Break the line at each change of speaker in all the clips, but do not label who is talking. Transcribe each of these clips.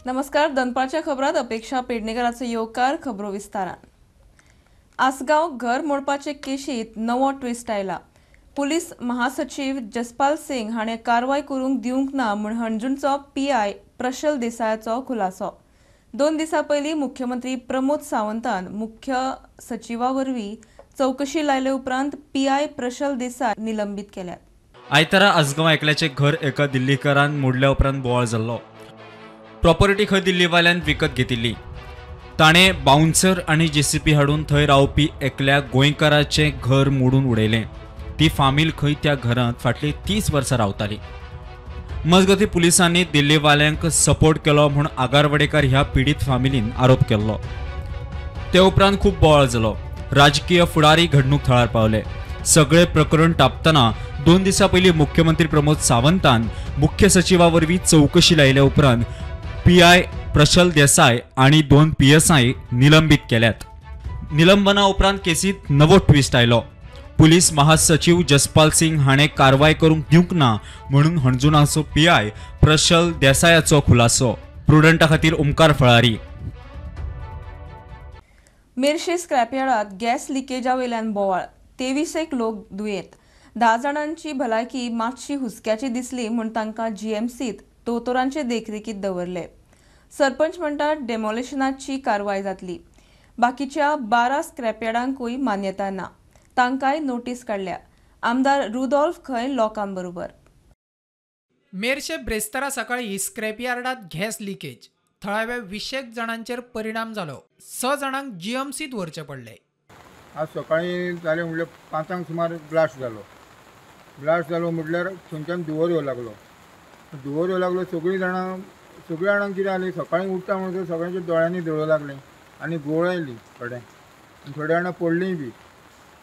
नमस्कार, दनपारच्या खबरात अपेक्षा पेडणेकराचो येवकार. खबरो विस्तारान. आसगांव घर मोडपाचे केशीत नवो ट्विस्ट आयला. पुलीस महासचीव जसपाल सिंग हाणें कारवाय करूंक दिवंक ना म्हूण हणजूणचो पीआय प्रशल देसायाचो खुलासो. 2 दिसां पयलीं मुख्यमंत्री प्रमोद सावंतान मुख्य सचिवा वरवीं चवकशी लायले उपरांत पीआय प्रशल देसाय निलंबीत केल्यात.
आयतारा आसगांव एकल्याचें घर एका दिल्लीकारान मोडल्या उपरांत बोवाळ जाल्लो. प्रॉपर्टी खंय दिल्लीवाल्यान विकत घेतिल्ली. ताणें बाउन्सर आनी जेसीपी हाडून थंय रावपी एकल्या गोंयकाराचें घर मोडून उडयलें. ती फामील खंय त्या घरांत फाटलीं 30 वर्सां रावताली. मजगतीं पुलिसांनी दिल्लीवाल्यांक सपोर्ट केलो म्हूण आगारवडेकार ह्या पिडीत फामिलीन आरोप केल्लो. ते उपरांत खूब बोवाळ जालो. राजकीय फुडारी घडणूक थळार पावले. सगळे प्रकरण तापतना 2 दिसां पयलीं मुख्यमंत्री प्रमोद सावंतान मुख्य सचिवा वरवीं चवकशी लायल्या उपरांत पीआय प्रशल देसाय आणि 2 पीएसआय निलंबीत केल्यात. निलंबना उपरांत केसीत नवो ट्विस्ट आयलो. पुलीस महासचीव जसपाल सिंग हाणें कारवाय करूंक दिवंक ना म्हणून हणजुणाचो पीआय प्रशल देसायाचो खुलासो. प्रुडंटा खातीर ओमकार फळारी.
मेरशे स्क्रॅपयार्डात गॅस लिकेजा वयल्यान बोवाळ. 23 लोक दुयेंत. 10 जाणांची भलायकी मातशी हुस्क्याची दिसली म्हूण तांकां जीएमसीत दोतोरांचे देखरेखीत दवरले. सरपंच म्हणटात डेमोलिशनाची कारवाय जातली. बाकीच्या 12 स्क्रॅपयार्डांकूय मान्यता ना. तांकांय नोटीस काडल्या. आमदार रुदोल्फ खंय लोकांबरोबर.
मेरशे ब्रेस्तारा सकाळी स्क्रॅपयार्डात गॅस लिकेज. थळाव्या 20 जाणांचेर परिणाम जालो. 6 जाणांक जीएमसीत व्हरचे पडले.
आज सकाळी जालें म्हणल्यार 5 सुमार ब्लास्ट जालो. ब्लास्ट जालो म्हटल्यार थंयच्यान धुंवर येवं लागलो. धुंवर येवं लागलो. सगळीं जाणांक कितें जालें, सकाळीं उठता म्हणसर सगळ्यांच्या दोळ्यांनी धुळो लागलें आनी गोळ आयली थोडे, आनी थोड्या जाणां पडलीं बी.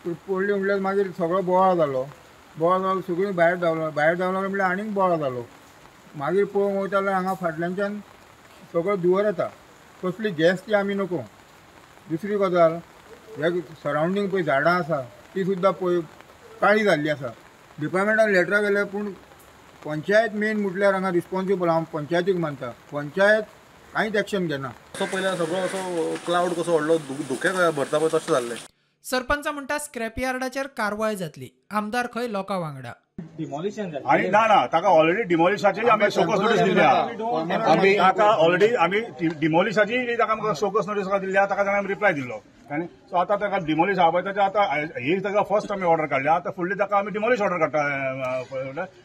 पडली म्हटल्यार मागीर सगळो बोवाळ जालो. बोवाळ जालो, सगळीं भायर धांवलो. भायर धांवलो म्हटल्यार आनीक बोवाळ जालो. मागीर पळोवंक वयता जाल्यार हांगा फाटल्यानच्यान सगळो धुंवर येता. कसली गॅस ती आमी नको. दुसरी गजाल, हे सरावंडींग पळय झाडां आसा ती सुद्दां पळय काळी जाल्ली आसा. डिपार्टमेंटान लेटरां गेल्या, पूण पंचायत मेन म्हटल्यार हांगा रिस्पॉन्सिबल हांव पंचायतीक मानता. पंचायत कांयच एक्शन घेना.
असो पयल्यार सगळो असो क्लावड कसो व्हडलो धुकें भरता पळय तशें जाल्लें.
सरपंच म्हणटा स्क्रॅपयार्डाचेर कारवाय जातली. आमदार खंय लोकां वांगडा.
आनी ना ना, ताका ऑलरेडी डिमॉलिशाची आमी शोकस नोटीस दिल्या. ताका ऑलरेडी आमी डिमॉलिशाची ताका शोकस नोटीस दिल्या. ताका ताणें रिप्लाय दिलो. सो आतां ताका डिमॉलिश आहा पळय ताच्या आतां ही ताका फर्स्ट आमी ऑर्डर काडल्या. आतां फुडली ताका आमी डिमॉलिश ऑर्डर काडटा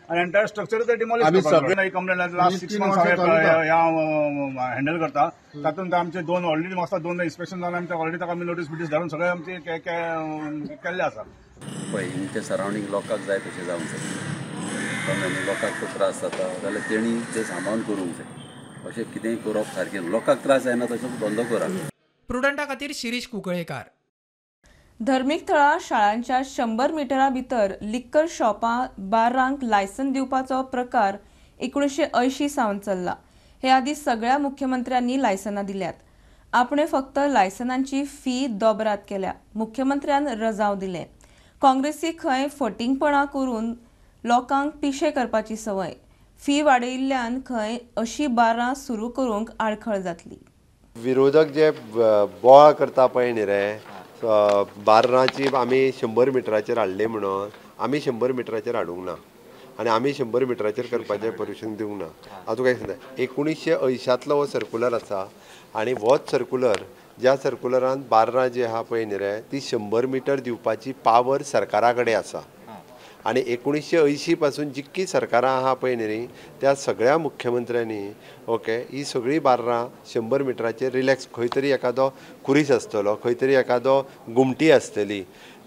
आनी एंटायर स्ट्रक्चर ते डिमॉलिश करपाक. कंप्लेन लास्ट 6 मंथ्स हांवें हँडल करता. तातूंत आमचे 2 ऑलरेडी म्हाका 2 इन्स्पेक्शन जावन आमी ऑलरेडी ताका आमी नोटीस बिटीस धाडून सगळें आमचे केल्लें आसा.
पळय हिंगचे सरावंडींग लोकांक जाय तशें जावंक जाय. लोकांक तो त्रास जाता जाल्यार तेणी तें सांबाळून करूंक जाय. अशें कितेंय करप सारकें लोकांक त्रास जायना तशें धंदो करात.
प्रुडंटा खातीर शिरीष कुंकळेकार.
धर्मीक थळां शाळांच्या 100 मिटरा भितर लिक्कर शॉपां बार्रांक लायसन दिवपाचो प्रकार 1980 सावन चल्ला. हे आदीं सगळ्या मुख्यमंत्र्यांनी लायसनां दिल्यात. आपणे फक्त लायसनांची फी दोबरात केल्या. मुख्यमंत्र्यान रजाव दिले. काँग्रेसी खंय फटींगपणां करून लोकांक पिशे करपाची संवय. फी वाडयिल्ल्यान खंय अशी बार्रां सुरू करूंक आडखळ जातली.
विरोधक जे बोवाळ करता पळय न्ही रे, बार्रांची आमी 100 मिटराचेर हाडली म्हणून आमी 100 मिटराचेर हाडूंक ना आनी आमी 100 मिटराचेर करपाचें परमिशन दिवंक ना. हांव तुका एक सांगता, 1980तलो हो सर्कुलर आसा आनी होच सर्कुलर, ज्या सर्कुलरान बार्रां जी आहा पळय न्ही रे ती 100 मिटर दिवपाची पावर सरकारा कडेन आसा. आनी 1980 पासून जितकी सरकारां आहा पळय न्ही त्या सगळ्या मुख्यमंत्र्यांनी ओके ही सगळीं बार्रां 100 मिटराचेर रिलॅक्स, खंय तरी एखादो कुरीस आसतलो, खंय तरी एखादो गुमटी आसतली,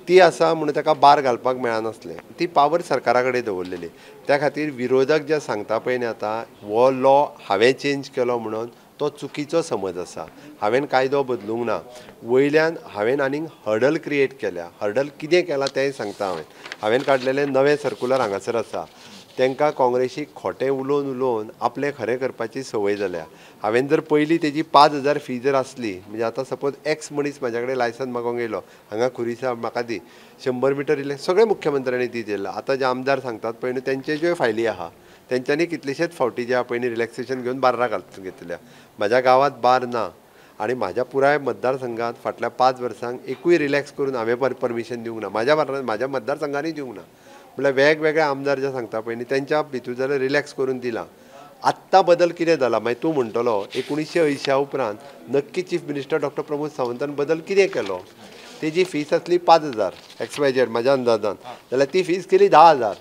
ती आसा म्हणून ताका बार घालपाक मेळनासलें. ती पावर सरकारा कडेन दवरलेली. त्या खातीर विरोधक जे सांगता पळय न्ही आतां हो लॉ हांवें चेंज केलो म्हणून, तो चुकीचो समज आसा. हांवें कायदो बदलूंक ना. वयल्यान हांवें आनीक हर्डल क्रिएट केल्या. हर्डल कितें केलां तेंय सांगता. हांवें हांवें काडलेलें नवें सर्कुलर हांगासर आसा. तांकां काँग्रेसीक खोटें उलोवन उलोवन आपलें खरें करपाची संवय जाल्या. हांवें जर पयलीं तेजी 5000 फी जर आसली, म्हणजे आतां सपोज एक्स मनीस म्हाज्या कडेन लायसन मागोवंक येयलो, हांगा खुरीसा म्हाका दी 100 मिटर इल्लें, सगळे मुख्यमंत्र्यांनी दी दिला. आतां जे आमदार सांगतात पळय न्हू तेंचे ज्यो फायली आहा तेंच्यांनी कितलेशेच फावटी जे आहा पळय रिलॅक्सेशन घेवन बार्रां घालून घेतल्या. म्हाज्या गांवांत बार ना आनी म्हाज्या पुराय मतदारसंघात फाटल्या 5 वर्सांक एकूय रिलॅक्स करून हांवें परमिशन दिवंक ना. म्हाज्या मतदारसंघांनी दिवंक ना. म्हणल्यार वेगवेगळे आमदार जे सांगता पळय न्ही तेंच्या भितूर जाल्यार रिलॅक्स करून दिलां. आत्तां बदल कितें जाला मागीर तूं म्हणटलो 1980 उपरांत नक्की चीफ मिनिस्टर डॉक्टर प्रमोद सावंतान बदल कितें केलो. तेजी फीस आसली 5,000 XYZ म्हाज्या अंदाजान, जाल्यार ती फीस केली 10,000.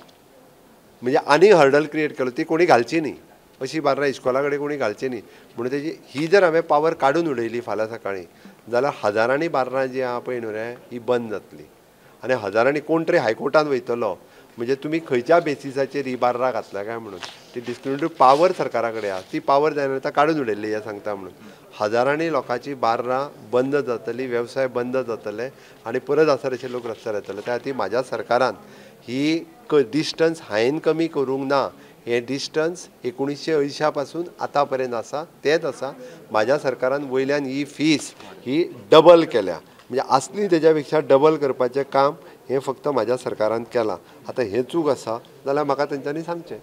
म्हणजे आनी हर्डल क्रिएट केलो, ती कोणी घालची न्ही अशी बार्रां इस्कॉला कडेन कोणी घालची न्ही म्हणून तेजी ही जर हांवें पावर काडून उडयली फाल्यां सकाळीं जाल्यार हजारांनी बार्रां जी आहा पळय न्हू रे ही बंद जातली आनी हजारांनी कोण तरी हायकोर्टान वयतलो. म्हणजे तुमी खंयच्या बेसिसाचेर ही बार्रां घातल्या काय म्हणून ती डिस्क्रिमिनेटरी पावर सरकारा कडेन आहा, ती पावर जायना आतां काडून उडयल्ली हें सांगता म्हणून हजारांनी लोकांची बार्रां बंद जातली, वेवसाय बंद जातले आनी परत आसा अशे लोक रस्त्यार येतले. त्या खातीर म्हाज्या सरकारान ही डिस्टन्स हांवें कमी करूंक ना. हें डिस्टन्स 1980 पासून आतां पर्यंत आसा तेंच आसा. म्हाज्या सरकारान वयल्यान ही फीस ही डबल केल्या, म्हणजे आसली तेज्या पेक्षा डबल करपाचें काम हें फक्त म्हाज्या सरकारान केलां. आतां हें चूक आसा जाल्यार म्हाका तेंच्यांनी सांगचें.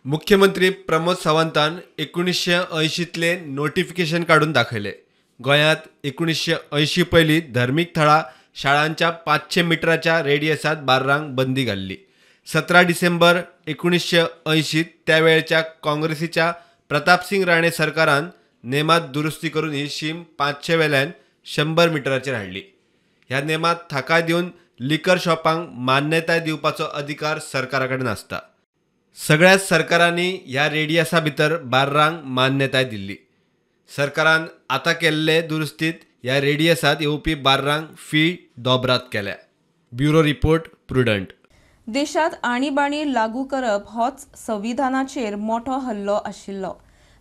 मुख्यमंत्री प्रमोद सावंतान 1980तले नोटिफिकेशन काडून दाखयले. गोंयांत 1980 पयलीं धर्मीक थळां शाळांच्या 500 मिटराच्या रेडियसांत बार्रांक बंदी घाल्ली. 17 डिसेंबर 1980 त्या वेळच्या काँग्रेसीच्या प्रतापसिंग राणे सरकारान नेमात दुरुस्ती करून ही शीम 500 वेल्यान 100 मिटराचेर हाडली. ह्या नेमात थाकाय दिवन लिकर शॉपांक मान्यताय दिवपाचो अधिकार सरकारा कडेन आसता. सगळ्याच सरकारांनी ह्या रेडियसा भितर बार्रांक मान्यताय दिल्ली. सरकारान आतां केल्ले दुरुस्तीत ह्या रेडियसांत येवपी बार्रांक फी दोबरात केल्या. Bureau report, Prudent.
देशांत आणीबाणी लागू करप होच संविधानाचेर मोठो हल्लो आशिल्लो.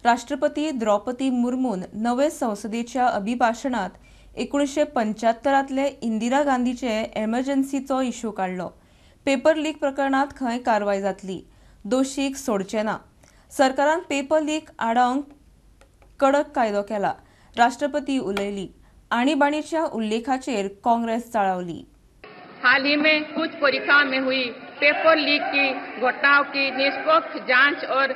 राष्ट्रपती द्रौपदी मुर्मून नवे संसदेच्या अभिभाशणांत 1975तले इंदिरा गांधीचे एमर्जन्सीचो इशू काडलो. पेपर लीक प्रकरणांत खंय कारवाय जातली, दोशीक सोडचे ना. सरकारान पेपर लीक आडावंक कडक कायदो केला, राष्ट्रपती उलयली. आणीबाणीच्या उल्लेखाचेर काँग्रेस चाळवली.
हाल ही में कुछ परीक्षाओं में हुई पेपर लीक की घटनाओं की निष्पक्ष जांच और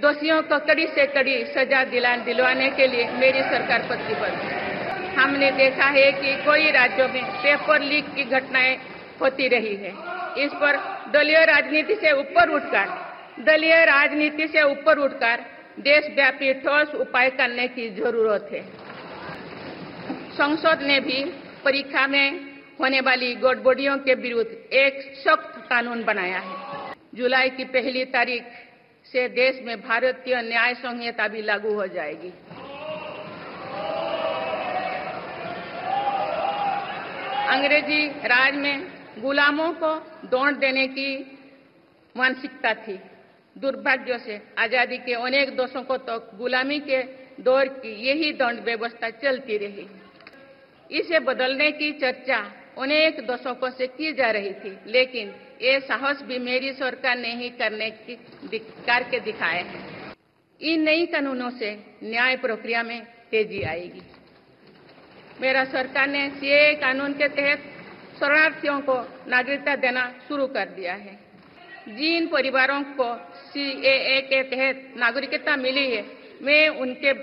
दोषियों को कड़ी से कड़ी सजा दिलवाने के लिए मेरी सरकार प्रतिबद्ध है। हमने देखा है कि कई राज्यों में पेपर लीक की घटनाएं होती रही है। इस पर दलीय राजनीति से ऊपर उठकर देशव्यापी ठोस उपाय करने की जरूरत है। संसद ने भी परीक्षा में होने वाली गड़बड़ियों के विरुद्ध एक सख्त कानून बनाया है। जुलाई की 1 तारीख से देश में भारतीय न्याय संहिता भी लागू हो जाएगी। अंग्रेजी राज में गुलामों को दंड देने की मानसिकता थी। दुर्भाग्य से आजादी के अनेक दशकों तक गुलामी के दौर की यही दंड व्यवस्था चलती रही। इसे बदलने की चर्चा अनेक दशकों से की जा रही थी, लेकिन ये साहस भी मेरी सरकार ने ही करके दिखाए हैं। इन नई कानूनों से न्याय प्रक्रिया में तेजी आएगी। मेरा सरकार ने सीएए कानून के तहत शरणार्थियों को नागरिकता देना शुरू कर दिया है। जिन परिवारों को सीएए के तहत नागरिकता मिली है, मैं उनके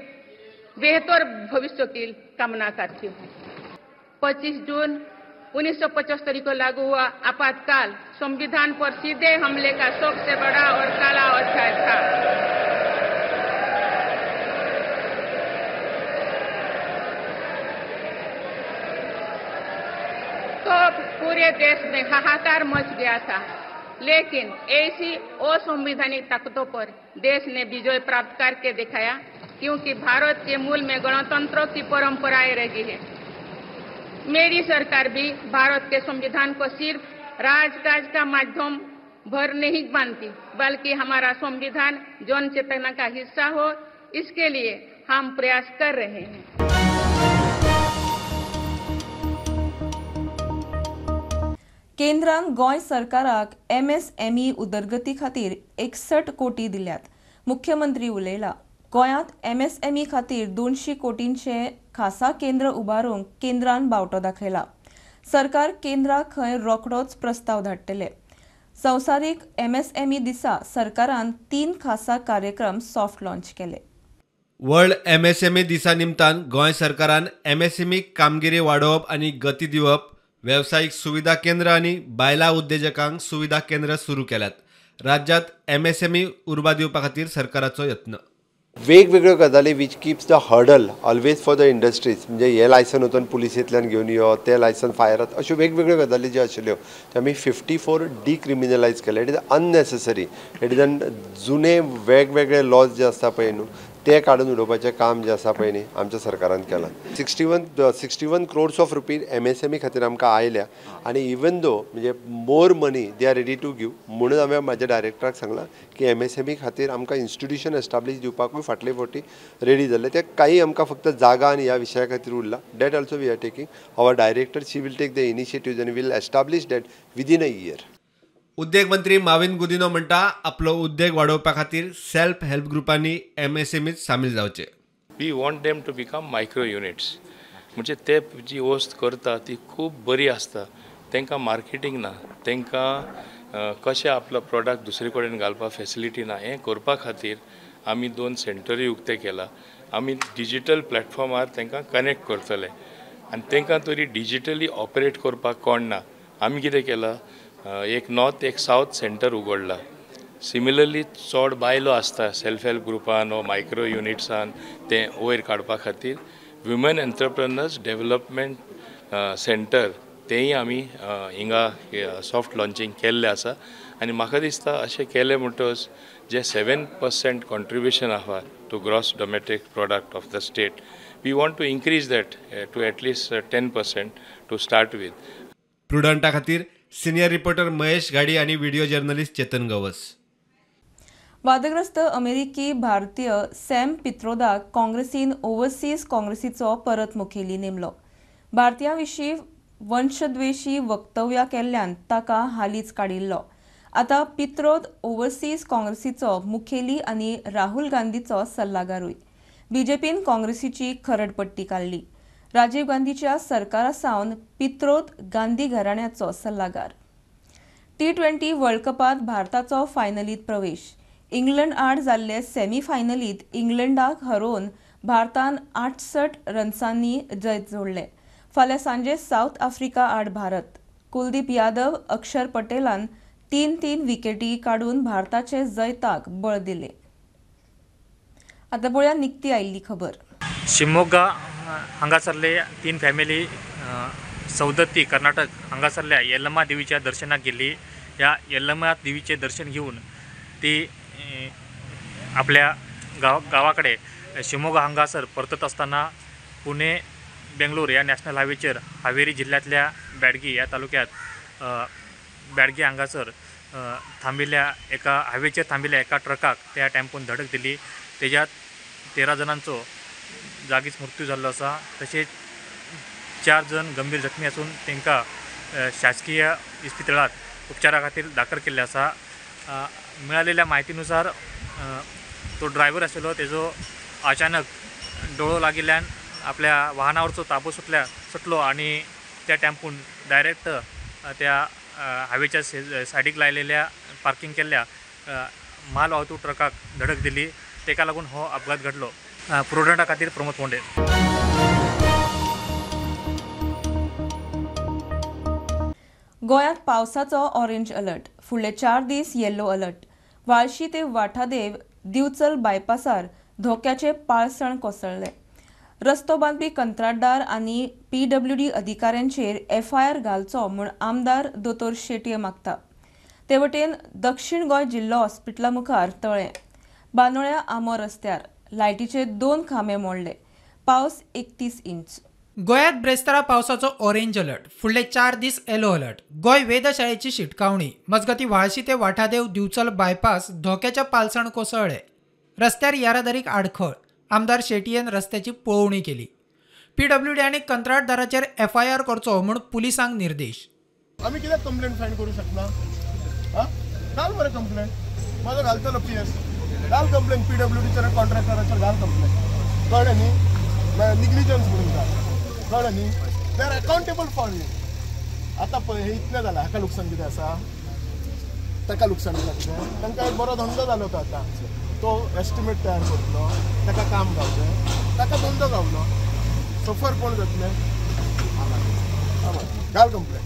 बेहतर भविष्य की कामना करती हूँ। 25 जून 1975 को लागू हुआ आपातकाल संविधान पर सीधे हमले का सबसे बड़ा और काला अध्याय था। तो पूरे देश में हाहाकार मच गया था, लेकिन ऐसी असंवैधानिक ताकतों पर देश ने विजय प्राप्त करके दिखाया, क्योंकि भारत के मूल में गणतंत्र की परंपराएं रही है। मेरी सरकार भी भारत के संविधान को सिर्फ राजकाज का माध्यम भर नहीं मानती, बल्कि हमारा संविधान जन चेतना का हिस्सा हो, इसके लिए हम प्रयास कर रहे हैं।
केंद्रान गोंय सरकाराक एमएसएमई उदरगती खातीर 61 कोटी दिल्यात। मुख्यमंत्री उलयला, गोंयांत एमएसएमई खातीर 200 कोटींचे खासा केंद्र उबारूंक केंद्रान बावटो दाखयला। सरकार केंद्राक खंय रोखडोच प्रस्ताव धाडटले। संवसारीक एमएसएमई दिसा सरकारान 3 खासा कार्यक्रम सॉफ्ट लॉन्च केले.
वर्ल्ड एमएसएमई दिसा निमतान गोंय सरकारान एमएसएमई कामगिरी वाडोवप आनी गती दिवप, वेवसायीक सुविधा केंद्र आनी बायलां उद्देजकांक सुविधा केंद्र सुरू केल्यात. राज्यात एमएसएमई उर्बा दिवपा खातीर सरकाराचो यत्न.
वेगवेगळ्यो गजाली which keeps the hurdle always for the industries, म्हणजे हे लायसन वचून पुलिसेंतल्यान घेवन यो, ते लायसन फायरात, अश्यो वेगवेगळ्यो गजाली ज्यो आशिल्ल्यो त्यो आमी 54 डिक्रिमिनलायज केले. It is unnecessary. It is an जुने वेगवेगळे लॉज जे आसता पळय न्हू ते काडून उडोवपाचें काम जें आसा पळय न्ही आमच्या सरकारान केलां. 61 crores of rupees MSME खातीर आमकां आयल्या आनी इवन दो म्हणजे more money they are ready to give, म्हणून हांवें म्हाज्या डायरेक्टराक सांगलां की एमएसएमई खातीर आमकां इन्स्टिट्यूशन एस्टाब्लीश दिवपाकूय फाटले फावटी रेडी जाल्ले, ते काही आमकां फक्त जागा आनी ह्या विशया खातीर उरला. That also we are taking. Our director she will take the initiative आनी will establish that within a year.
उद्देग मंत्री माविन गुदिनो म्हणटा आपलो उद्देग वाडोवपा खातीर सेल्फ हेल्प ग्रुपांनी एमएसएमईत सामील जावचे.
We want them to become micro units, म्हणजे ते जी वस्त करता ती खूब बरी आसता, तांकां मार्केटींग ना, तांकां कशें आपलो प्रोडक्ट दुसरे कडेन घालपाक फेसिलिटी ना. हें करपा खातीर आमी 2 सेंटरूय उक्ते केला. आमी डिजिटल प्लॅटफॉर्मार तांकां कनेक्ट करतले आनी तांकां तरी डिजिटली ऑपरेट करपाक कोण ना. आमी कितें केलां, एक नॉर्थ एक सावथ सेंटर उगडला. सिमिलरली चड बायलो आसता सेल्फ हेल्प ग्रुपान वो मायक्रो युनिट्सान, तें वयर काडपा खातीर वुमेन एंटरप्रेनर्स डेवलपमेंट सेंटर तेंय आमी हिंगा सॉफ्ट लॉन्चिंग केल्लें आसा. आनी म्हाका दिसता अशें केलें म्हणटकच जे 7% कॉन्ट्रिब्युशन आसा to gross domestic product of the state, we want to increase that to at least 10% to start with.
प्रुडंटा खातीर सिनियर रिपोर्टर महेश घाडी आणि व्हिडिओ जर्नलिस्ट चेतन गवस.
वादग्रस्त अमेरिकी भारतीय सॅम पित्रोदाक काँग्रेसीन ओव्हरसीज काँग्रेसीचो परत मुखेली नेमलो. भारतीयां विशीं वंशद्वेशी वक्तव्यां केल्ल्यान ताका हालींच काडिल्लो. आतां पित्रोद ओव्हरसीज काँग्रेसीचो मुखेली आनी राहुल गांधीचो सल्लागारूय. बीजेपीन काँग्रेसीची खरडपट्टी काडली. राजीव गांधीच्या सरकारा सावन पित्रोद गांधी घराण्याचो सल्लागार. T20 world कपांत भारताचो फायनलीत प्रवेश. इंग्लंड आड जाल्ले सेमीफायनलीत इंग्लंडाक हरोवन भारतान 68 रन्सांनी जैत जोडले. फाल्यां सांजे सावथ आफ्रिका आड भारत. कुलदीप यादव, अक्षर पटेलान 3-3 विकेटी काडून भारताचे जैताक बळ दिले. आतां पळोवया निकती आयिल्ली खबर.
शिमोग्गा हांगासरले 3 फॅमिली सौदत्ती कर्नाटक हांगासरल्या यल्लम्मा देवीच्या दर्शनाक गेल्ली. ह्या यल्लम्मा देवीचें दर्शन घेवन ती आपल्या गांवाकडे शिमोगा हांगासर परतत आसतना पुणे बेंगलोर ह्या नॅशनल हायवेचेर हावेरी जिल्ल्यांतल्या ब्याडगी ह्या तालुक्यांत ब्याडगी हांगासर थांबिल्ल्या एका हायवेचेर थांबिल्ल्या एका ट्रकाक त्या टेम्पोन धडक दिली. तेज्यात 13 जाणांचो जागीच मृत्यू जाल्लो आसा. तशेंच 4 जण गंभीर जखमी आसून तांकां शासकीय इस्पितळांत उपचारा खातीर दाखल केल्ले आसा. मिळालेल्या म्हायतीनुसार तो ड्रायव्हर आशिल्लो तेजो अचानक डोळो लागिल्ल्यान आपल्या वाहनावरचो ताबो सुटलो आनी त्या टेम्पून डायरेक्ट त्या हायवेच्या सायडीक लायलेल्या पार्किंग केल्ल्या माल वाहतूक ट्रकाक धडक दिली. ताका लागून हो अपघात घडलो. प्रुडंटा खातीर प्रमोद मोंडे.
गोंयांत पावसाचो ऑरेंज अलर्ट. फुडले 4 दीस येल्लो अलर्ट. वाळशी ते वाठादेव दिवचल बायपासार धोक्याचे पाळसण कोसळ्ळे. रस्तो बांदपी कंत्राटदार आनी पीडब्ल्यूडी अधिकाऱ्यांचेर एफआयआर घालचो म्हूण आमदार दोतोर शेटये मागता. ते वटेन दक्षिण गोंय जिल्लो हॉस्पिटला मुखार तळें बांदोळ्या आमो रस्त्यार लायटीचे 2 खांबे मोडले. पावस 31 इंच.
गोंयांत ब्रेस्तारा पावसाचो ऑरेंज अलर्ट. फुडले 4 दीस येलो अलर्ट. गोंय वेधशाळेची शिटकावणी. मजगती व्हाळशी ते वाठादेव दिवचल बायपास धोक्याच्या पालसण कोसळ्ळे. रस्त्यार येरादारीक आडखळ. आमदार शेटयेन रस्त्याची पळोवणी केली. पीडब्ल्यूडी आनी कंत्राटदाराचेर एफआयआर करचो म्हूण पुलिसांक निर्देश.
आमी कित्याक कंप्लेंट फायल करूं शकना? घाल मरे कंप्लेंट. म्हाजो घालतलो पीएस. घाल कंप्लेंट पीडब्ल्यूडीचेर कॉन्ट्रॅक्टराचेर घाल कंप्लेंट. कळ्ळें न्ही? निग्लिजन्स म्हणून घाल. कळ्ळें न्ही? They are accountable for you. आतां पळय हें इतलें जालां, हाका लुकसाण कितें आसा? ताका लुकसाण जाता कितें? तांकां एक बरो धंदो जालो तो आतां तो एस्टिमेट तयार करतलो, ताका काम गावचें, ताका धंदो गावलो, सफर कोण जातले? घाल complain.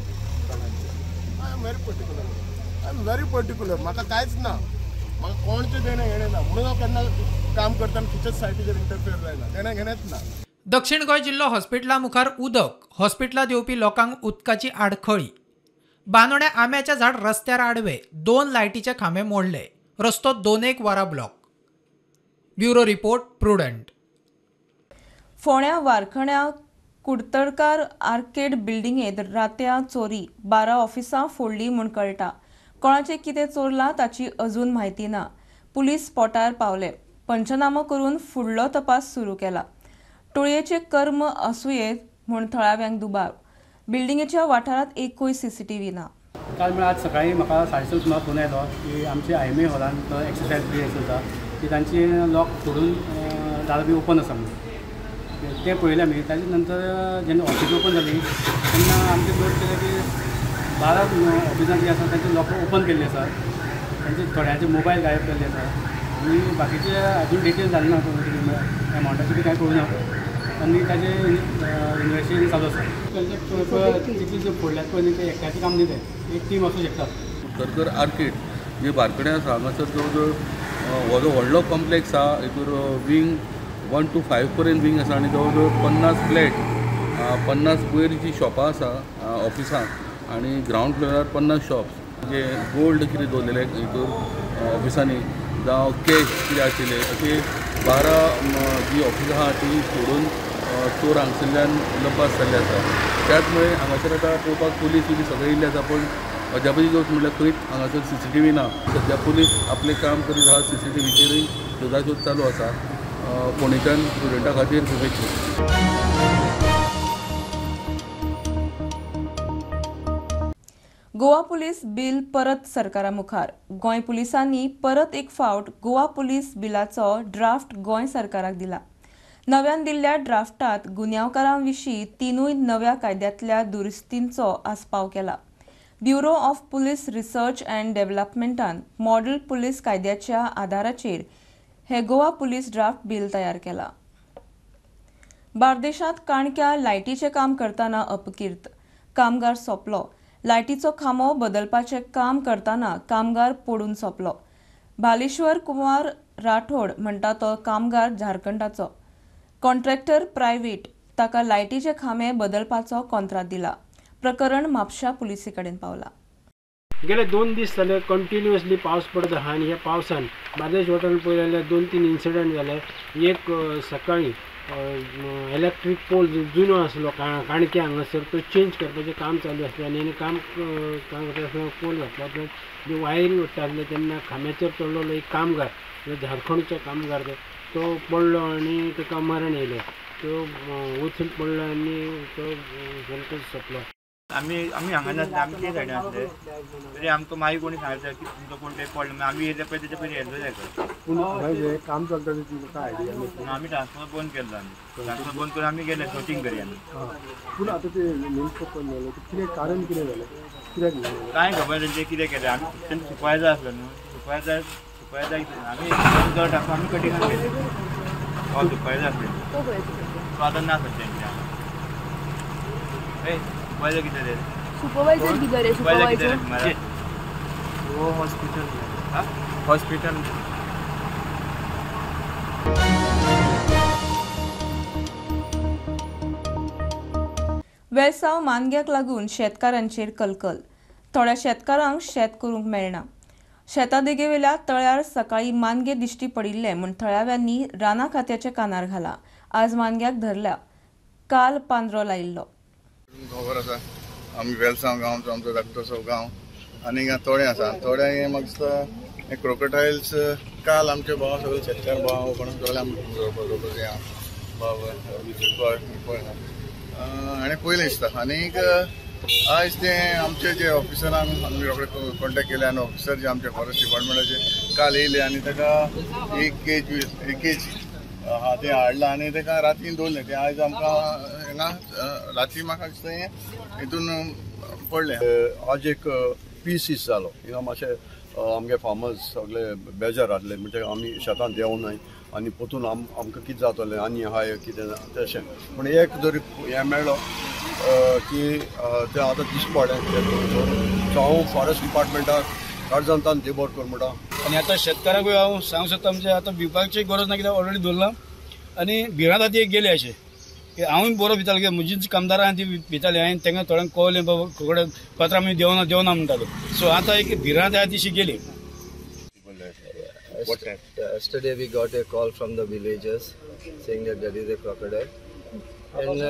I am very particular, I am very particular. म्हाका कांयच ना, म्हाका कोणचें देणें घेणें ना, म्हणून हांव केन्ना काम करतना खंयच्याच सायटीचेर इंटरफियर जायना, देणें घेणेंच ना.
दक्षिण गोंय जिल्लो हॉस्पिटला मुखार उदक, हॉस्पिटलांत येवपी लोकांक उदकाची आडखळी. बांदोड्या आंब्याचें झाड रस्त्यार आडवे, 2 लायटीचे खांबे मोडले, रस्तो 2-1 वरां ब्लॉक. Bureau report, Prudent.
फोंड्या वारखण्या कुडतडकार आर्केड बिल्डिंगेंत रातयां चोरी, 12 ऑफिसां फोडलीं म्हूण कळटा. कोणाचें कितें चोरलां ताची अजून म्हायती ना. पुलीस स्पॉटार पावले, पंचनामो करून फुडलो तपास सुरू केला. टोळयेचें कर्म आसुंयेत म्हूण थळाव्यांक दुबाव. बिल्डिंगेच्या वाठारांत एकूय सीसीटीव्ही ना.
काल म्हळ्यार आज सकाळी म्हाका 6:30 सुमार फोन आयलो की आमचे IMA हॉलान एक्सरसायज बी चलता की तांचे लॉक सोडून दार बी ओपन आसा म्हणून तें पळयलें आमी. ताजे नंतर जेन्ना ऑफिस ओपन जाली तेन्ना आमचें नोट केलें की 12 ऑफिसां जीं आसा तांचे लॉक ओपन केल्ले आसा, तांचे थोड्यांचे मोबायल गायब केल्ले आसा आनी बाकीचे अजून डिटेल जाले ना, एमावंटाचे बी कांय कळूं ना आनी ताजें इन्वेस्टिगेशन चालू आसा. तितली जे फोडल्यात पळय न्ही तें एकट्याचें काम न्ही, तें एक टीम आसूं शकता.
कुडतरकर आर्केड जे बारकडे आसा हांगासर जवळ जवळ हो जो व्हडलो कॉम्प्लेक्स आहा हितूर विंग 1 to 5 पर्यंत विंग आसा आनी जवळ जवळ 50 फ्लॅट 50 वयर जी शॉपां आसा ऑफिसां आनी ग्रावंड फ्लोरार 50 शॉप्स जे गोल्ड कितें दवरलेलें हितूर ऑफिसांनी जावं कॅश कितें आशिल्लें अशें 12 जी ऑफिसां आहा ती सोडून चोर हांगसरल्यान लपास जाल्ले आसा. त्याच मुळे हांगासर आतां पळोवपाक पुलीस बी सगळे येयल्ले आसा, पूण अजापाची गोश्ट म्हणल्यार खंयच हांगासर CCTV ना. सद्या पुलीस आपलें काम करीत आहा, CCTVचेरूय शोधाशोध चालू आसा. फोंडेच्यान स्टुडंटा खातीर शुभेच्छा.
गोवा पुलीस बिल परत सरकारा मुखार. गोंय पुलिसांनी परत एक फावट गोवा पुलीस बिलाचो ड्राफ्ट गोंय सरकाराक दिला. नव्यान दिल्ल्या ड्राफ्टात गुन्यांवकारां विशीं 3 नव्या कायद्यांतल्या दुरुस्तींचो आस्पाव केला. Bureau of police research and डेव्हलपमेंटान मॉडेल पुलीस कायद्याच्या आदाराचेर हे गोवा पुलीस ड्राफ्ट बिल तयार केला. बार्देशांत काणक्या लायटीचें काम करतना अपकीर्त, कामगार सोंपलो. लायटीचो खांबो बदलपाचें काम करतना कामगार पडून सोंपलो. भालेश्वर कुमार राठोड म्हणटा तो कामगार झारखंडाचो, कॉन्ट्रॅक्टर प्रायव्हेट, ताका लायटीचे खांबे बदलपाचो कॉन्त्रात दिला. प्रकरण म्हापशा पुलिसे कडेन पावला.
गेले 2 दीस जाले कंटिन्युअसली पावस पडत आहा आनी ह्या पावसान बार्देश वाठारांत पळयलें जाल्यार 2-3 इन्सिडंट जाले. एक सकाळी इलेक्ट्रीक पोल जुनो आसलो काणक्या हांगासर तो चेंज करपाचें काम चालू आसलें आनी काम करता आसतना पोल घातला उपरांत ज्यो वायरी ओडटा आसले तेन्ना खांब्याचेर चडलेलो एक कामगार, झारखंडचो कामगार, तो पडलो आनी ताका मरण येयलें. तो वचून पडलो आनी तो सामको सोंपलो.
आमी आमी हांगा नासले, आमी ते सायडीन आसले तरी आमकां मागीर कोणी सांगता की तुमचो कोण ते पडलो, आमी येयले पळय तेच्या पयलीं येयल्लो जायत.
पूण हांगा काम चलता तें आयडिया ना.
आमी ट्रान्सफॉर्मर बंद केल्लो, आमी ट्रान्सफॉर्मर बंद करून आमी गेले सर्चींग करी आमी.
पूण आतां ते नेमको कोण जालें, कितें कारण कितें जालें, कित्याक
कांय खबर तेंचें कितें केलें. आमी तेंचो सुपरवायजर आसलो न्हू, सुपरवायजर आमी चड आसलो, आमी कटिंगान गेले. हो सुपरवायजर आसले तो आतां ना सद्या तेंच्या. सुपरवायजर कितें रे?
सुपरवायजर किधर है?
सुपरवायजर किधर है?
वो हॉस्पिटल में. हॉस्पिटल में.
वेळसांव मानग्याक लागून शेतकारांचेर कलकल. थोड्या शेतकारांक शेत करूंक मेळना. शेता देगेवेल्या तळ्यार सकाळी मानगे दिश्टी पडिल्ले म्हूण थळाव्यांनी राना खात्याच्या कानार घाला. आज मानग्याक धरल्या, काल पांजरो लायिल्लो.
खबर आसा आमी वेलसांव गांव, आमचो धाकटोसो गांव आनी हिंगा तोळें आसा. तोळ्यां हें म्हाका दिसता हे क्रोकोटायल्स काल आमचे भाव सगळे शेतकार भाव कोण सगळे आमी आहा भाव हाणें पयलें दिसता. आनीक आयज ते आमचे जे ऑफिसरांक आमी रोखडे कॉन्टेक्ट केले आनी ऑफिसर जे आमचे फॉरेस्ट डिपार्टमेंटाचे काल येयले आनी ताका एक केज आहा तें हाडलां आनी ताका रातीन दवरलें. तें आयज आमकां हांगा राती म्हाका दिसता हें हितून पडलें.
आज एक पीसीस जालो हिंगा मातशें
आमगे फार्मर्स सगळे बेजार आसले, म्हणजे आमी शेतांत देंवनाय आनी पोतून आमकां कितें जातलें आनी आहाय कितें तशें. पूण एक जरी हें मेळ्ळो की तें आतां दिश्टी पडलें. सो हांव फॉरेस्ट डिपार्टमेंटाक काळजांतान देबर कर म्हणटा.
आनी आतां शेतकारांकूय हांव सांगूंक सोदता, म्हणजे आतां भिवपाची गरज ना, कित्याक ऑलरेडी धरलां आनी भिरांत आतां एक गेली अशें की हांवूय बरो भितालो, कित्याक म्हजी कामदारां ती भिताली, हांवें तांकां थोड्यांक कळलें बाबा कडेन पत्रां आमी देवना देवना म्हणटाले. सो आतां एक भिरांत आहा तिशी गेली.
Yesterday we got a call from the villagers saying that there is a crocodile, and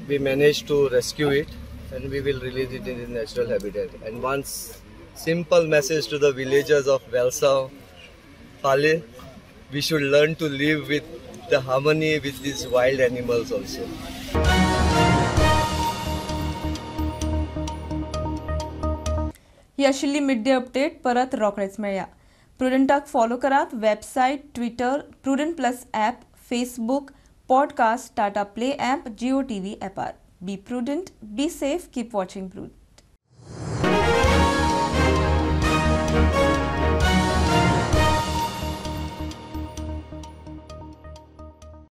we managed to rescue it, and we will release it in its natural habitat. And one simple message to the villagers of Velsao, Pale, we should learn to live with the harmony with these wild animals also.
ही आशिल्ली mid day update. परत रोखडेच मेळया. प्रुडंटाक follow करात website, Twitter, Prudent plus app, Facebook, podcast, Tata Play app, Jio TV ॲपार. Be prudent, be safe, keep watching Prudent.